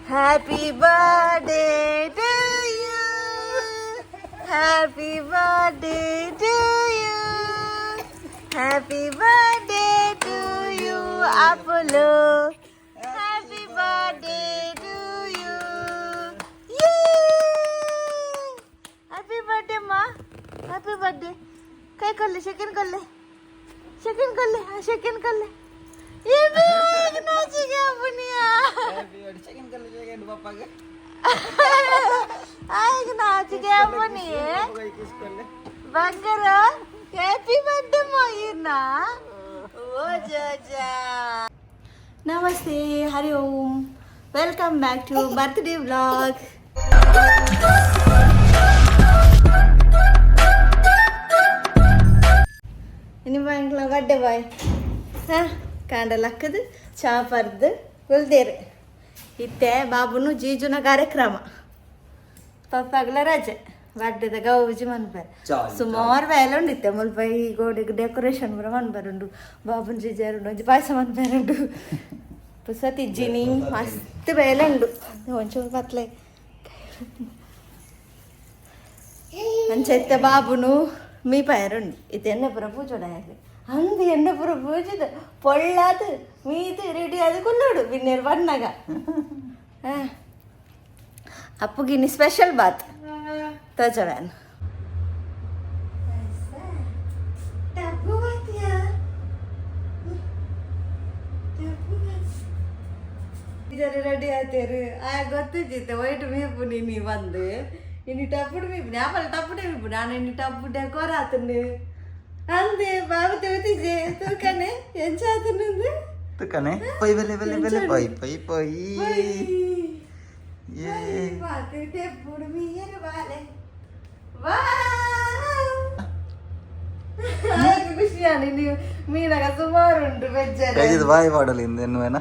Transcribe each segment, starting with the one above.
Happy birthday to you. Happy birthday to you. Happy birthday to you, Apollo. Happy birthday to you. Happy birthday ಮಾ, happy birthday. ಕೈ ಕೊಲ್ಲೆ, second ಕೊಲ್ಲೆ, second ಕೊಲ್ಲೆ, second ಕೊಲ್ಲೆ. ಬಂಗಾರ, happy birthday ಮಯೂರ್ನಾ. ಓ ಜೋಜಾ. ನಮಸ್ತೆ, Hari Om. Welcome back to birthday vlog. ಇನಿ ಬಾಂಗ್ಲ ಬರ್ಡೇ ಬಾಯ್. ಹಾಂ, ಕಾಂಡ ಲಕ್ಕದು ಚಾ ಪರ್ದು ಕುಲ್ದೇರು. ಇತ್ತೆ ಬಾಬುನು ಜೀಜುನ ಕಾರ್ಯಕ್ರಮ. ಪಪ್ಪಾಗ್ಲ ರಜೆ, ಬರ್ಡೇದ ಗೌಜಿ ಮನ್ಪೇರು. ಸುಮಾರು ಬೇಲೆ ಉಂಡಿತ್ತೆ ಮುಲ್ಪ. ಈ ಗೋಡೆಗೆ ಡೆಕೋರೇಷನ್ ಪೂರ ಮನ್ಪರುಂಡು. ಬಾಬುನ ಜೀಜಾರುಂಡು, ಒಂಜಿ ಪಾಯಸ ಮನ್ಪೇರುಂಡು. ಪುಸತಿಜ್ಜಿನಿ, ಮಸ್ತ್ ಬೇಲೆ ಉಂಡು. ಒಂಚೂರು ಪತ್ಲೆ ಅಂಚ ಇತ್ತೆ ಬಾಬುನು ಮೀ ಪಯರುಂಡು. ಇತ್ತೆ ಎಣ್ಣೆ ಪೂರ ಪೂಜೋಡ ಅಂದು ಎಣ್ಣೆ ಪೂರ ಪೂಜಿದ ಪೊಳ್ಳಾದು ಮೀದು ರೆಡಿ ಅದು ಕುಲ್ಲೋಡು ಬಿನ್ನೇರು ಬಣ್ಣಗ. ಅಪ್ಪುಗಿನಿ ಸ್ಪೆಷಲ್ ಬಾತ್ ತೋಜವ್ಯಾನ್. ರೆಡಿ ಆಯ್ತೇರು. ಆ ಗೊತ್ತಿದ್ದಿತ್ತೆ ವೈಟ್ ಮೀಪು ನೀ ಬಂದು ಇನ್ನು ಟಪ್ಪುಡು ಮೀಪು ಆಪಲ್ ಟಪ್ಪುಡೆ ಮೀಪು. ನಾನು ಇನ್ನು ಟಪ್ಪು ಡೆಕೋರ್ ಆತಂಡು ಅಂದೆ. ಬಾಬು ತೂತಿಜೆ, ತೂಕನೆ ಎಂಚ ಆತಂಡು? ತುಕನೆ ಪೊಯ್ ಬೆಲೆ ಬೆಲೆ ಬೆಲೆ ಪೊಯ್ ಪೊಯ್ ಪೊಯ್. ಏ ಟೆಪ್ಪುಡು ಮೀಯರು ಬಾಲೆ. ಖುಷಿಯಾನಿ ನೀವು ಮೀನಾಗ ಸುಮಾರು ಉಂಟು ವೆಜ್. ಕೈಜಿದ ಬಾಯಿ ಮಾಡಲಿ ಇಂದೆನ್ನುವೇನ.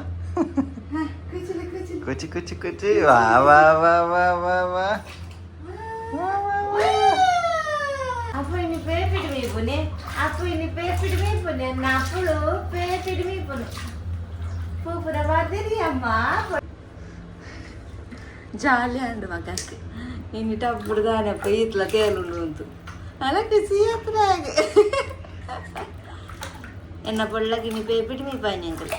ಕುಚಿ ಕುಚಿ ಕುಚಿ, ವಾ ವಾ ವಾ ವಾ ವಾ ವಾ. ಅಪ್ಪು ಇನ್ನು ಪೇಪಿಡ್ ಮೀಪುನೆ, ಅಪ್ಪು ಇನ್ನು ಪೇಪಿಡ್ ಮೀಪುನೆ, ಅಪ್ಪುಳು ಪೇಪಿಡ್ ಮೀಪುನು ಪೂಪುರ ಬಾರ್ದಿರಿ ಅಮ್ಮ. ಜಾಲಿ ಅಂಡು ಮಗಕ್ಕೆ ಇನ್ನು ಟಬ್ಬುಡು ದಾನಪ್ಪ ಈತ್ಲ ತೇಲುಂಡು ಅಂತು. ಅಲ್ಲ, ಖುಷಿ ಹತ್ರ ಎನ್ನ ಪೊಳ್ಳಗಿನಿ ಪೇಪಿಡ್ ಮೀಪಾಯಿನಿ uncle.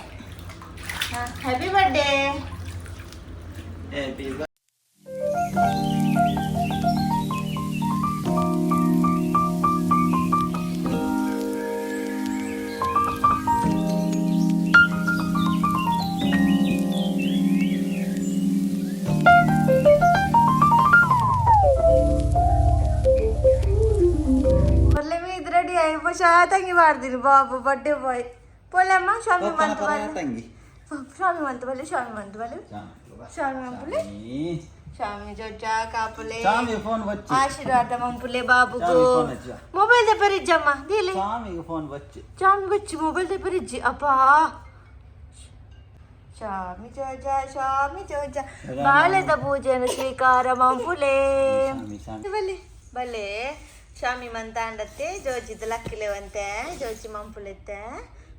Happy birthday. Happy. ಮೊದಲೇ ಮೀದ್ ರೆಡಿ ಆಯಿ ತಂಗಿ ಮಾಡ್ತೀನಿ. ಬಾಬು ಬರ್ಡೇ ಬಾಯ್ ಪೋಲಮ್ಮ. ಸ್ವಾಮಿ ಮಂತ್ ಬಲ್ಲೆ. ತಂಗಿ. ಸ್ವಾಮಿ ಮಂತ್ ಬಲ್ಲೆ, ಸ್ವಾಮಿ ಮಂತ್ ಬಲ್ಲೆ, ಸ್ವಾಮಿ ಮಂಪುಲೆ, ಸ್ವಾಮಿ ಜೊಜ್ಜ ಕಾಪುಲೆ. ಸ್ವಾಮಿ ಫೋನ್ ಬಚ್ಚಿ. ಆಶೀರ್ವಾದ ಮಂಪುಲೆ ಬಾಬುಗು. ಸ್ವಾಮಿ ಫೋನ್ ಹಚ್ಚ. ಮೊಬೈಲ್ ದೆಪ್ಪರಿಜ್ಜಮ್ಮ ದೀಲಿ. ಸ್ವಾಮಿಗೆ ಫೋನ್ ಬಚ್ಚಿ. ಸ್ವಾಮಿ ಬಚ್ಚಿ, ಮೊಬೈಲ್ ದೆಪ್ಪರಿಜ್ಜಿ ಅಪ್ಪ. ಸ್ವಾಮಿ ಜೋಜ, ಸ್ವಾಮಿ ಜೋಜ, ಬಾಲ್ಯದ ಪೂಜೆಯನ್ನು ಸ್ವೀಕಾರ ಮಂಪುಲೆ. ಸ್ವಾಮಿ ಸ್ವಾಮಿ. ಬಲೆ ಬಲೆ. ಸ್ವಾಮಿ ಮಂತ ಅಂಡತ್ತೆ ಜೋಜಿದ ಲಕ್ಕಿಲೆವಂತೆ ಜೋಜಿ ಮಂಪುಲೆತ್ತೆ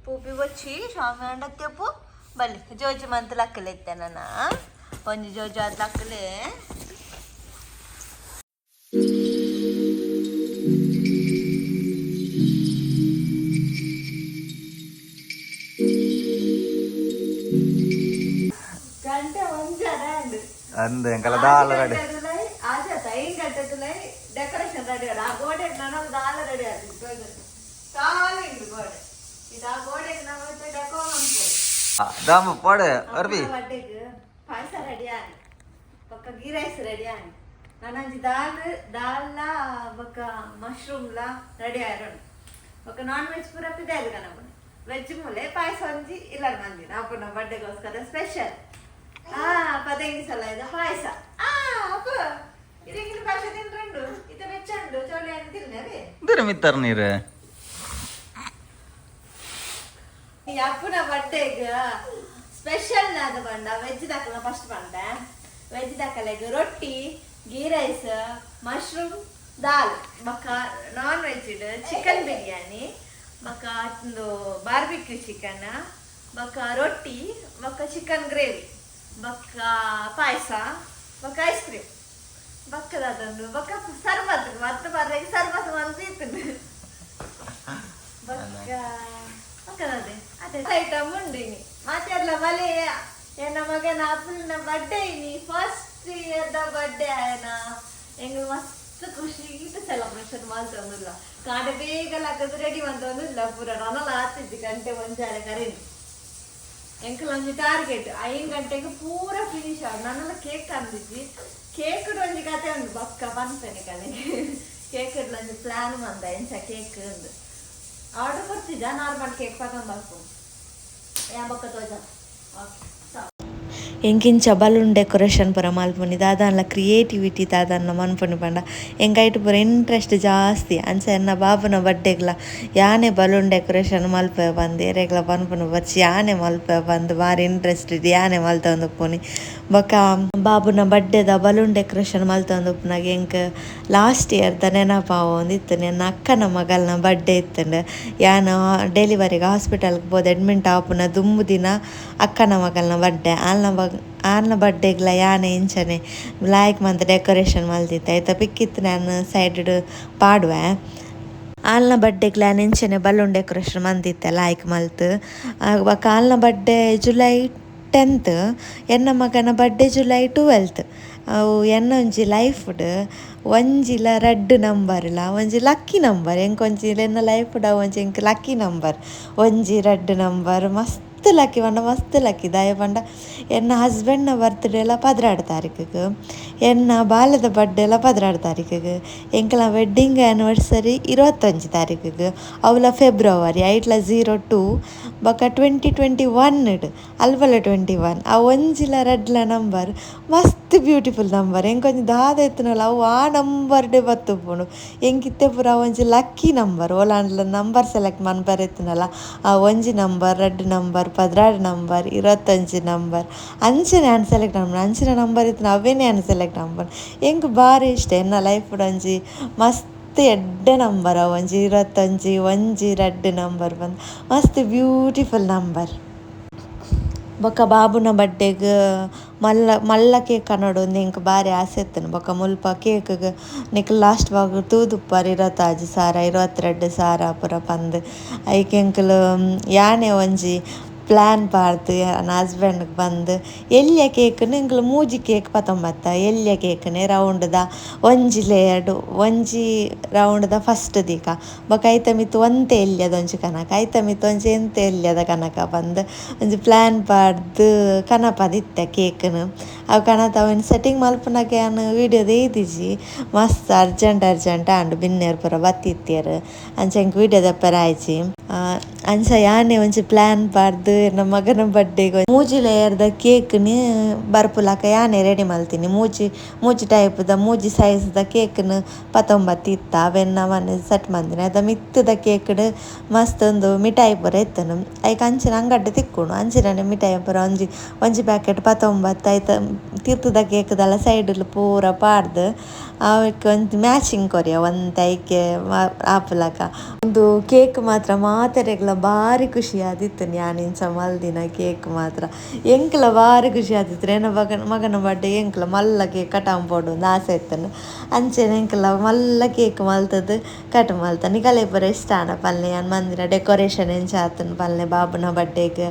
ಪೂಪಿ ಬಚ್ಚಿ. ಸ್ವಾಮಿ ಅಂಡತ್ತೆಪ್ಪು ಬಲೆ ಜೋಜಿ ಮಂತ ಲಕ್ಕಲೆತ್ತೆ ನನ್ನ ಒಂಜಿ ಜೋಜಿ ಆದ್ ಲಕ್ಕಲೆ. ಗಂಟೆ ಒಂಜರ ಅಂಡ್. ಅಂದ ಎಂಕಲ ದಾಲ ರೆಡಿ. ಆಚೆ ಐನ್ ಗಂಟೆ ಡೆಕೋರೇಷನ್ ರೆಡಿ ಆಡ. ಆ ಗೋಡೆ ನಾನು ದಾಲ ರೆಡಿ ಆಯ್ತು. ಸಾಲ ಇಂಡು ಗೋಡೆ ಇದು. ಆ ಗೋಡೆಗೆ ನಾವು ಡೆಕೋ ಅನ್ಬೋದು. ದಾಮ ಪೋಡೆ ಅರ್ಬಿ. ಬಡ್ಡೆಗ್ ಪಾಯಸ ರೆಡಿ ಆನ್, ಬೊಕ್ಕ ಗೀ ರೈಸ್ ರೆಡಿ ಆನ್. ನಾನಂಜಿ ದಾಲ್ ದಾಲ್ಲ ಬೊಕ್ಕ ಮಶ್ರೂಮ್ಲ ರೆಡಿ ಆಯ್ರೋಣ. ಬೊಕ್ಕ ನಾನ್ ವೆಜ್ ಪೂರ ಪಿದಾಯ್ದು ಕನಪುನ. ವೆಜ್ ಮೂಲೆ ಪಾಯಸ ಒಂಜಿ ಇಲ್ಲ ಮಂದಿನ ಅಪ್ಪನ ಬರ್ಡೇಗೋಸ್ಕರ ಸ್ಪೆಷಲ್. ಆ ಪದಂಗಿ ಸಲ ಇದು ಪಾಯಸ. ಆ ಅಪ್ಪ ಇದೆಂಗಿನ ಪಾಯಸ ತಿನ್ರಂಡು ಇತ ಮೆಚ್ಚಂಡು ಚೌಳಿ ಅಂತ ತಿನ್ನವೇ. ದಿರ ಮಿತ್ತರ್ ನೀರು. ಈ ಅಪ್ಪನ ಬರ್ಡೇಗ್ ಸ್ಪೆಷಲ್ ನಾದ ಬಂಡ ವೆಜ್ ದಾಕಲ ಫಸ್ಟ್ ಬಂಡ. ವೆಜ್ ದಾಕಲೆಗ್ roti, ghee rice, mushroom dal. ಬೊಕ್ಕ ನಾನ್ ವೆಜ್ ಚಿಕನ್ ಬಿರಿಯಾನಿ, ಬೊಕ್ಕ ಒಂದು ಬಾರ್ಬಿಕ್ಯೂ ಚಿಕನ್, ಬೊಕ್ಕ ರೊಟ್ಟಿ, ಬೊಕ್ಕ ಚಿಕನ್ ಗ್ರೇವಿ. ಬೊಕ್ಕ ಪಾಯಸ ಬೊಕ್ಕ ಐಸ್ ಕ್ರೀಮ್ ಬೊಕ್ಕದಾದಂಡು ಬೊಕ್ಕ ಸರ್ಬತ್ ಮತ್ತೆ ಬರ್ರೆಗೆ ಸರ್ಬತ್ ಮಂದಿ ಇತ್ತು ಬೊಕ್ಕ ಬೊಕ್ಕದಾದೆ ಅದೇ ಐಟಮ್ ಉಂಡು ಇನಿ ಮಾತೆರ್ಲ ಮಲೆ ಎನ್ನ ಮಗನ ಅಪ್ಪನ ಬರ್ಡೇ ಇನಿ ಫಸ್ಟ್ ಇಯರ್ the birthday ಆಯನ ಎಂಗ್ ಮಸ್ತ್ ಖುಷಿ ಇದು ಸೆಲೆಬ್ರೇಷನ್ ಮಾಡ್ತೊಂದಿಲ್ಲ ಕಾಡೆ ಬೇಗ ಲಕ್ಕದ ರೆಡಿ ಮಂತೊಂದಿಲ್ಲ ಪೂರ ನನಲ ಆತಿದ್ದಿ ಗಂಟೆ ಒಂಜಾರೆ ಕರೀನಿ ಎಂಕಲ್ ಒಂಜಿ ಟಾರ್ಗೆಟ್ 5 ಗಂಟೆಗೆ ಪೂರ ಫಿನಿಶ್ ಆಗ ನನ್ನೆಲ್ಲ ಕೇಕ್ ಅಂದಿದ್ವಿ ಕೇಕ್ ಒಂಜಿ ಕತೆ ಉಂಡು ಬೊಕ್ಕ ಪನ್ಪೆನೆ ಕಲೆಗೆ ಕೇಕ್ ಒಂಜಿ ಪ್ಲಾನ್ ಮಂದ ಎಂಚ ಕೇಕ್ ಉಂದು ಆರ್ಡರ್ ಕೊಡ್ತಿದ್ದ ನಾರ್ಮಲ್ ಕೇಕ್ ಪತೊಂದು ಯಾ ಬೊಕ್ಕ ತೋಜ ಓಕೆ. ಎಂಕಿಂಚ ಬಲೂನ್ ಡೆಕೋರೇಷನ್ ಪೂರ ಮಲ್ಪುನಿ ದಾದಾನ್ಲ ಕ್ರಿಯೇಟಿವಿಟಿ ದಾದಾನ್ಲ ಮನ್ಪುನಿ ಪಂಡ ಎಂಕೈಟ್ ಪೂರ ಇಂಟ್ರೆಸ್ಟ್ ಜಾಸ್ತಿ ಅಂಚ ಎನ್ನ ಬಾಬುನ ಬರ್ಡೇಗ್ಲ ಯಾನೆ ಬಲೂನ್ ಡೆಕೋರೇಷನ್ ಮಲ್ಪೆ ಬಂದು ಎರೆಗ್ಲ ಪನ್ಪುನು ಬಚ್ಚಿ ಯಾನೆ ಮಲ್ಪೆ ಬಂದು ಬಾರಿ ಇಂಟ್ರೆಸ್ಟ್ ಇದೆ ಯಾನೆ ಮಲ್ತೊಂದುಪ್ಪುನಿ ಬೊಕ್ಕ ಬಾಬುನ ಬರ್ಡೇದ ಬಲೂನ್ ಡೆಕೋರೇಷನ್ ಮಲ್ತೊಂದುಪ್ಪುನಾಗ ಎಂಕ್ ಲಾಸ್ಟ್ ಇಯರ್ದ ನೆನಪಾವೊಂದಿತ್ತು ಎನ್ನ ಅಕ್ಕನ ಮಗಲ್ನ ಬರ್ಡೇ ಇತ್ತುಂಡು ಯಾನ್ ಡೆಲಿವರಿಗೆ ಹಾಸ್ಪಿಟಲ್ಗೆ ಪೋದು ಅಡ್ಮಿಂಟ್ ಆಪುನ ದುಂಬು ದಿನ ಅಕ್ಕನ ಮಗಲ್ನ ಬರ್ಡೇ ಆಲ್ನ ಬಗ್ ಆಲ್ನ ಬರ್ಡೇಗ್ಲ ಯಾನೆ ಇಂಚನೆ ಲಾಯ್ಕ್ ಮಂತ್ ಡೆಕೋರೇಷನ್ ಮಲ್ತಿತ್ತೆ ಐತ ಪಿಕ್ಕಿತ್ತು ನಾನು ಸೈಡ್ ಪಾಡುವೆ ಆಲ್ನ ಬರ್ಡೇಗ್ಲ ಯಾನ್ ಇಂಚನೆ ಬಲೂನ್ ಡೆಕೋರೇಷನ್ ಮಂದಿತ್ತೆ ಲಾಯ್ಕ್ ಮಲ್ತ್ ಬೊಕ್ಕ ಆಲ್ನ ಬರ್ಡೇ ಜುಲೈ 10 ಎನ್ನ ಮಗನ ಬರ್ಡೇ ಜುಲೈ 12 ಅವು ಎನ್ನ ಒಂಜಿ ಲೈಫ್ಡ್ ಒಂಜಿಲ ರಡ್ಡ್ ನಂಬರ್ಲ ಒಂಜಿ ಲಕ್ಕಿ ನಂಬರ್ ಎಂಕ್ ಒಂಜಿ ಎನ್ನ ಲೈಫ್ಡ್ ಅವು ಒಂಜಿ ಎಂಕ್ ಲಕ್ಕಿ ನಂಬರ್ ಒಂಜಿ ರಡ್ಡ್ ನಂಬರ್ ಮಸ್ತ್ ಲಕ್ಕಿ ಪಂಡ ಮಸ್ತ್ ಲಕ್ಕಿ ದಾಯೆ ಪಂಡ ಎನ್ನ ಹಸ್ಬೆಂಡ್ನ ಬರ್ತ್ಡೇ ಲ 12 ತಾರೀಖುಗ್ ಎನ್ನ ಬಾಲೆದ ಬರ್ಡೇ ಲ 12 ತಾರೀಖುಗ್ ಎಂಕಲ್ನ ವೆಡ್ಡಿಂಗ್ ಆ್ಯನಿವರ್ಸರಿ 21 ತಾರೀಖುಗ್ ಅವ್ಲ ಫೆಬ್ರವರಿ ಐಟ್ಲ 02 ಬೊಕ 2021 ಅಲ್ಪಲ 21 ಆ ಒಂಜಿಲ ರಡ್ಲ ನಂಬರ್ ಮಸ್ತ್ ಬ್ಯೂಟಿಫುಲ್ ನಂಬರ್ ಎಂಕೊಂಜಿ ದಾದ ಇತ್ತುನಲ್ಲ ಅವು ಆ ನಂಬರ್ಡೆ ಬತ್ತುಪ್ಪುಂಡು ಎಂಕ್ ಇತ್ತೆ ಪೂರ ಒಂಜಿ ಲಕ್ಕಿ ನಂಬರ್ ಓಲಾಂಡ್ಲ ನಂಬರ್ ಸೆಲೆಕ್ಟ್ ಮನ್ಪರೆ ಇತ್ತುನಲ್ಲ ಆ ಒಂಜಿ ನಂಬರ್ ರಡ್ಡ್ ನಂಬರ್ 12 ನಂಬರ್ 25 ನಂಬರ್ ಅಂಚನೆ ಯಾನ್ ಸೆಲೆಕ್ಟ್ ಮನ್ಪುನು ಅಂಚಿನ ನಂಬರ್ ಇತ್ತುನ ಅವೇನೆ ಯಾನ್ ಸೆಲೆಕ್ಟ್ ಮನ್ಪುನು ಎಂಕ್ ಬಾರಿ ಇಷ್ಟ ಎನ್ನ ಲೈಫ್ ಒಂಜಿ ಮಸ್ತ್ ಎಡ್ಡೆ ನಂಬರ್ ಅವು ಒಂಜಿ 25 ಒಂಜಿ ರಡ್ಡ್ ನಂಬರ್ ಬಂದು ಮಸ್ತ್ ಬ್ಯೂಟಿಫುಲ್ ನಂಬರ್ ಬೊಕ್ಕ ಬಾಬುನ ಬರ್ಡೇಗ್ ಮಲ್ಲ ಮಲ್ಲ ಕೇಕ್ ಕನೊಡು ಉಂದು ಎಂಕ್ ಬಾರಿ ಆಸೆ ಇತ್ತುಂಡು ಬೊಕ್ಕ ಮುಲ್ಪ ಕೇಕ್ಗ್ ನಿಕುಲು ಲಾಸ್ಟ್ ಬಾಗ ತೂದುಪ್ಪರ್ 25,000 22,000 ಪೂರ ಪಂದ್ ಐಕ್ ಎಂಕುಲು ಯಾನೆ ಒಂಜಿ ಪ್ಲಾನ್ ಪಾಡ್ದು ಎನ್ನ ಹಸ್ಬೆಂಡ್ಗ್ ಬಂದು ಎಲ್ಯ ಕೇಕ್ನ್ ಎಂಕುಲು ಮೂಜಿ ಕೇಕ್ ಪತೊಂಬತ್ತ ಎಲ್ಯ ಕೇಕ್ನೆ ರೌಂಡ್ದ ಒಂಜಿ ಲೇಯರ್ಡ್ ಒಂಜಿ ರೌಂಡ್ದ ಫಸ್ಟ್ ದೀಕ ಬೊಕ ಐತ ಮಿತ್ತ್ ಒಂತೆ ಎಲ್ಯದ ಒಂಜಿ ಕನಕ ಐತ ಮಿತ್ತ್ ಒಂಜಿ ಎಂತೆ ಎಲ್ಯದ ಕನಕ ಪಂದ್ ಒಂಜಿ ಪ್ಲಾನ್ ಪಾಡ್ದು ಕನಪದಿತ್ತೆ ಕೇಕ್ನ್ ಅವು ಕನತ ಅವೆನ್ ಸೆಟ್ಟಿಂಗ್ ಮಲ್ಪುನಗ ಯಾನ್ ವೀಡಿಯೋ ದೈದಿಜಿ ಮಸ್ತ್ ಅರ್ಜೆಂಟ್ ಅರ್ಜೆಂಟ್ ಆಂಡ್ ಬಿನ್ನೆರ್ ಪೂರ ಬತ್ತಿತ್ತೆರ್ ಅಂಚ ಎಂಕ್ ವೀಡಿಯೋ ದೆಪ್ಪರೆ ಆಯ್ಜಿ ಅಂಚ ಯಾನೆ ಒಂಜಿ ಪ್ಲಾನ್ ಪಾಡ್ದು ಎನ್ನ ಮಗನ ಬರ್ಡೇಗ್ ಮೂಜಿ ಲೇಯರ್ದ ಕೇಕ್ನ್ ಬರ್ಪುಲಕ ಯಾನೆ ರೆಡಿ ಮಲ್ತಿನಿ ಮೂಜಿ ಮೂಜಿ ಟೈಪ್ದ ಮೂಜಿ ಸೈಜ್ದ ಕೇಕ್ನ್ ಪತೊಂಬತ್ತಿ ಇತ್ತ ಅವೆನ್ ಮನೆ ಸೆಟ್ ಮಲ್ದಿನಿ ಅದ ಮಿತ್ತುದ ಕೇಕ್ಡ್ ಮಸ್ತ್ ಉಂದು ಮಿಠಾಯಿ ಪೂರ ಇತ್ತುಂಡು ಐಕ್ ಅಂಚಿನ ಅಂಗಡಿ ತಿಕ್ಕುಂಡು ಅಂಚಿನನೆ ಮಿಠಾಯಿ ಪೂರ ಒಂಜಿ ಒಂಜಿ ಪ್ಯಾಕೆಟ್ ಪತೊಂಬತ್ತು ಐತ ತಿರ್ತುದ ಕೇಕ್ದಲ ಸೈಡ್ ಪೂರ ಪಾಡ್ದು ಅವೆಕ್ ಒಂಜಿ ಮ್ಯಾಚಿಂಗ್ ಕೊರಿಯ ಒಂತೆ ಐಕೆ ಆಪುಲಕ ಉಂದು ಕೇಕ್ ಮಾತ್ರ ಮಾತೆರೆಗ್ಲ ಬಾರಿ ಖುಷಿ ಆದಿತ್ತುಂಡು ಯಾನ್ ಇಂಚ ಮಲ್ದಿನ ಕೇಕ್ ಮಾತ್ರ ಎಂಕ್ಲ ಬಾರಿ ಖುಷಿ ಆದಿತ್ತು ಎನ್ನ ಮಗನ ಬರ್ಡೇ ಎಂಕ್ಲ ಮಲ್ಲ ಕೇಕ್ ಕಟ್ ಮನ್ಪೊಡು ಅಂದ್ ಆಸೆ ಇತ್ತುಂಡು ಅಂಚನೆ ಎಂಕ್ಲ ಮಲ್ಲ ಕೇಕ್ ಮಲ್ತುದು ಕಟ್ ಮಲ್ತ ನಿಕಲೆ ಪೂರ ಇಷ್ಟ ಆಂಡ ಪಲ್ಲೆ ಯಾನ್ ಮಂದಿನ ಡೆಕೋರೇಷನ್ ಎಂಚ ಆತುಂಡು ಪಲ್ಲೆ ಬಾಬುನ ಬರ್ಡೇಗ್.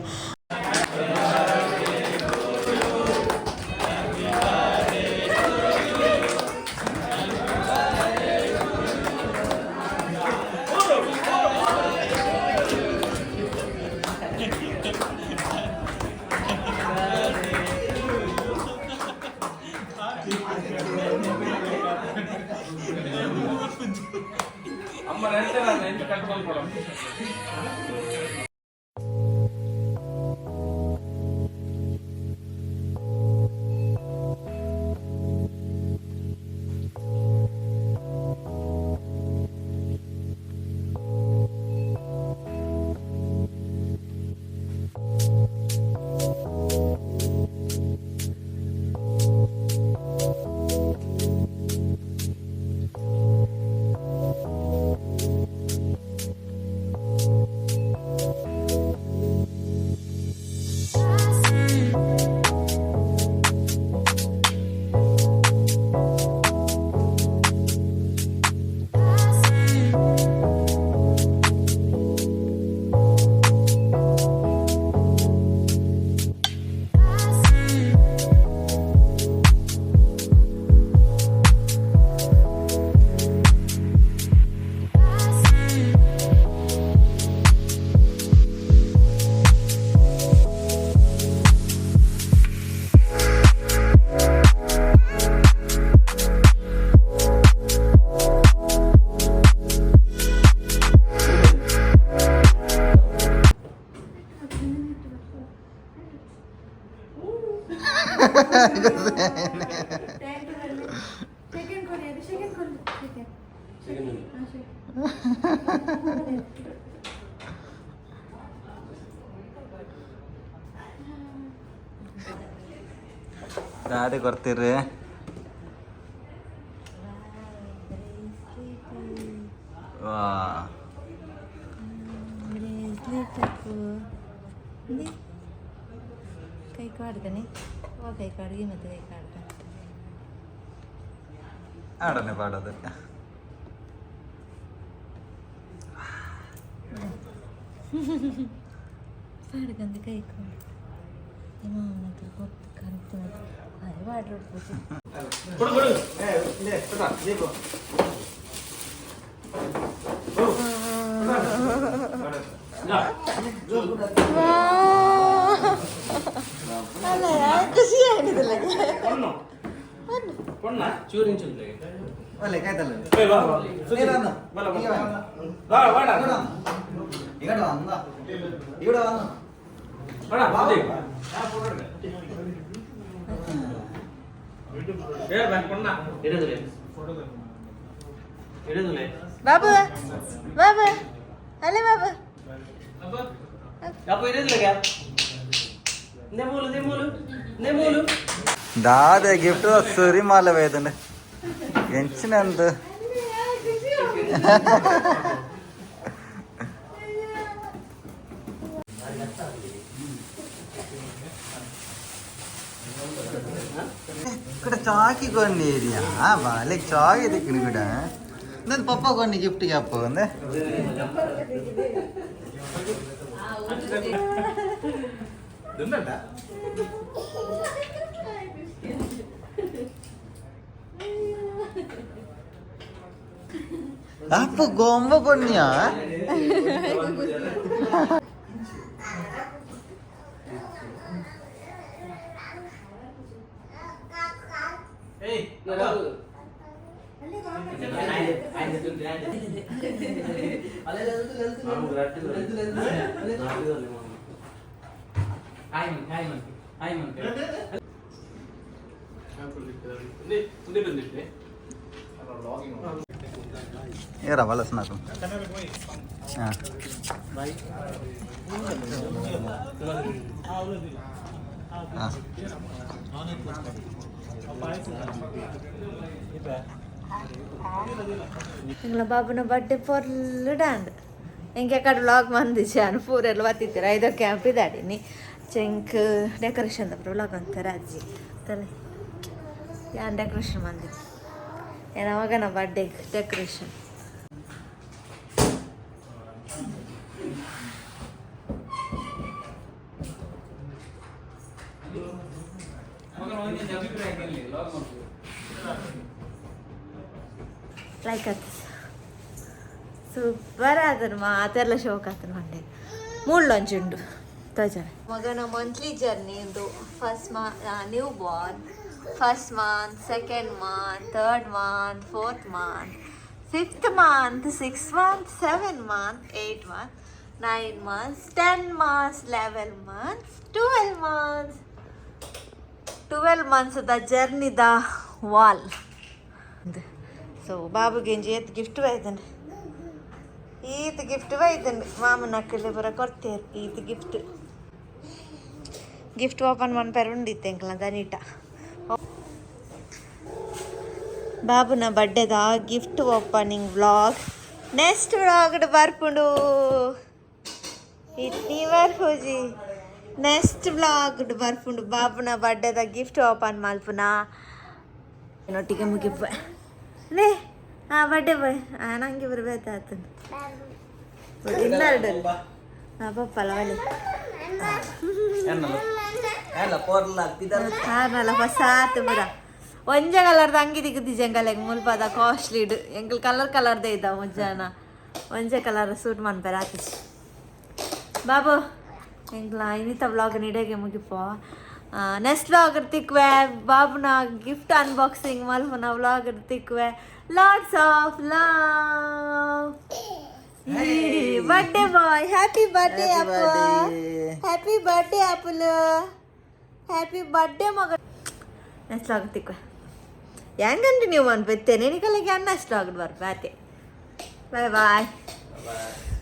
ದಾದೆ ಕೊರ್ತಿರ್ರಿ. ವಾ. ಕೈ ಕಾಡ್ಕನಿ, ವಾ ಕೈ ಕಾಡ್ಗಿ ಮತ್ತೆ ಕೈ ಕಾಡ್ಕ. ಆಡನೆ ಪಾಡೋದು. ಪಾಡ್ಕಂದು ಕೈ ಕಾಡು ಮಾವನ ಕೊಟ್ಟು ಕರೆಕ್ಟ್ ಅರೆ ವಾಡ್ರು. ಅಲ್ಲ, ಖುಷಿ ಆಗಿದಿಲ್ಲ. ಒಳ್ಳೆ ಕಾಯ್ತಲ್ಲ. ಬಾಬು, ಬಾಬು, ಅಲ್ಲೇ ಬಾಬು. ದಾದ ಗಿಫ್ಟ್ ಸುರಿ ಮಾಲ ವೇದನೆ ಎಂಚಿನಂದು. ఇక్కడ చాకి కొన్ని ఏరియా బాలే చాకి దిక్కుని కూడా నేను పప్ప కొన్ని గిఫ్ట్ చెప్పు. ಅಪ್ಪ ಗೊಂಬ ಕೊನ್ನಿಯಾ. ಏರ ವಲಸ್ నాకు. ಹಾಂ. ಎಂಗ್ಲ ಬಾಬುನ ಬರ್ಡೇ ಪೊರ್ಲು ಡಾಂಡ್. ಎಂಕೆ ಕಡೆ ವ್ಲಾಗ್ ಮಂದಿಜಾನು ಪೂರೆಲ್ಲ ಬತ್ತಿತ್ತೀರ. ಐದೋ ಕ್ಯಾಂಪ್ ಇದಾಡಿನಿ ಚೆಂಕ್ ಡೆಕೋರೇಷನ್ ವ್ಲಾಗ್ ಅಂತಾರೆ ಅಜ್ಜಿ ತಲೆ. ಯಾನ್ ಡೆಕೋರೇಷನ್ ಮಂದಿದ್ದು ಏನ ಮಗನ ಬರ್ಡೇ ಡೆಕೋರೇಷನ್. ಲೈಕ್ ಆತ, ಸೂಪರ್ ಆತನು. ಮಾತೆಲ್ಲ ಶೋಕ್ ಆತನು. ಮಂಡೆ ಮುಳ್ಳೊಂಜುಂಡು ತೋಜನೆ. ಮಗನ ಮಂತ್ಲಿ ಜರ್ನಿ ಇದು. ಫಸ್ಟ್ ಮಾ new born, first month, second month, third month, fourth month, fifth month, six month, seven month, 8 month, 9 months, 10 months, 11 months, 12 months. 12 months the journey the wall. So ಬಾಬುಗೆ ಇಂಜಿ ಏತ್ gift ಬೈದನ್, ಈತ್ gift ಬೈದನ್. ಮಾಮನ ಅಕ್ಕಲೆ ಪೂರ ಕೊಡ್ತೇರು ಈತ್ gift. Gift open ಮನ್ಪೆರ ಉಂಡಿತ್ತೆ ಎಂಕ್ಲ ದನಿಟ. ಬಾಬುನ ಬರ್ಡೇದ gift opening vlog next vlog ಬರ್ಪುಂಡು. ಇಟ್ನಿ ಬರ್ಪುಜಿ, ನೆಕ್ಸ್ಟ್ ವ್ಲಾಗ್ ಬರ್ಪುಂಡು. ಬಾಬುನ ಬರ್ಡೇದ ಗಿಫ್ಟ್ ಓಪನ್ ಮಲ್ಪುನ ಒಟ್ಟಿಗೆ ಮುಗಿಪ್ಪ ಲೇ. ಹಾಂ, ಬರ್ಡೇ ಬಾಯ್ ನಂಗೆ ಬರಬೇಕಾಯ್ತು. ಇನ್ನೆರಡು. ಹಾಂ, ಪಪ್ಪಲ ಒಳ್ಳೆ ಹಾರಲ್ಲ ಹೊಸಾತು ಪೂರ. ಒಂಜೆ ಕಲರ್ದ ಅಂಗಿ ದಿಕ್ಕುದಿ ಜಂಗಲೆಗ್ ಮುಲ್ಪದ ಕಾಸ್ಟ್ಲಿ ಇಡು. ಎಂಕಲ್ ಕಲರ್ ಕಲರ್ದೇ ಇದ್ದಾವ ಒಂಜನ. ಒಂಜೆ ಕಲರ್ ಸೂಟ್ ಮನ್ಪೆರ ಆತಿಜಿ. ಬಾಬು, ಎಂಕ್ಲ ಇನ್ನಿತ ವ್ಲಾಗ್ ನಿಡೆಗೆ ಮುಗಿಪೋ. ನೆಕ್ಸ್ಟ್ ವ್ಲಾಗ್ ತಿಕ್ವೆ. ಬಾಬುನ ಗಿಫ್ಟ್ ಅನ್ಬಾಕ್ಸಿಂಗ್ ಮಲ್ಪುನ ವ್ಲಾಗ್ ತಿಕ್ವೆ. Lots of love, birthday boy. Happy birthday Appu. Happy birthday ಅಪ್ಪುಲು. Happy birthday ಮಗ. ನೆಕ್ಸ್ಟ್ ವ್ಲಾಗ್ ತಿಕ್ಕ. ಯಾನ್ ಕಂಟಿನ್ಯೂ ಮನ್ಪೆತ್ತೇನೆ ನಿಕಲೆಗೆ. ನೆಕ್ಸ್ಟ್ ವ್ಲಾಗ್ ಬರ್ಪ ಆತೆ. Bye bye. ಬಾಯ್.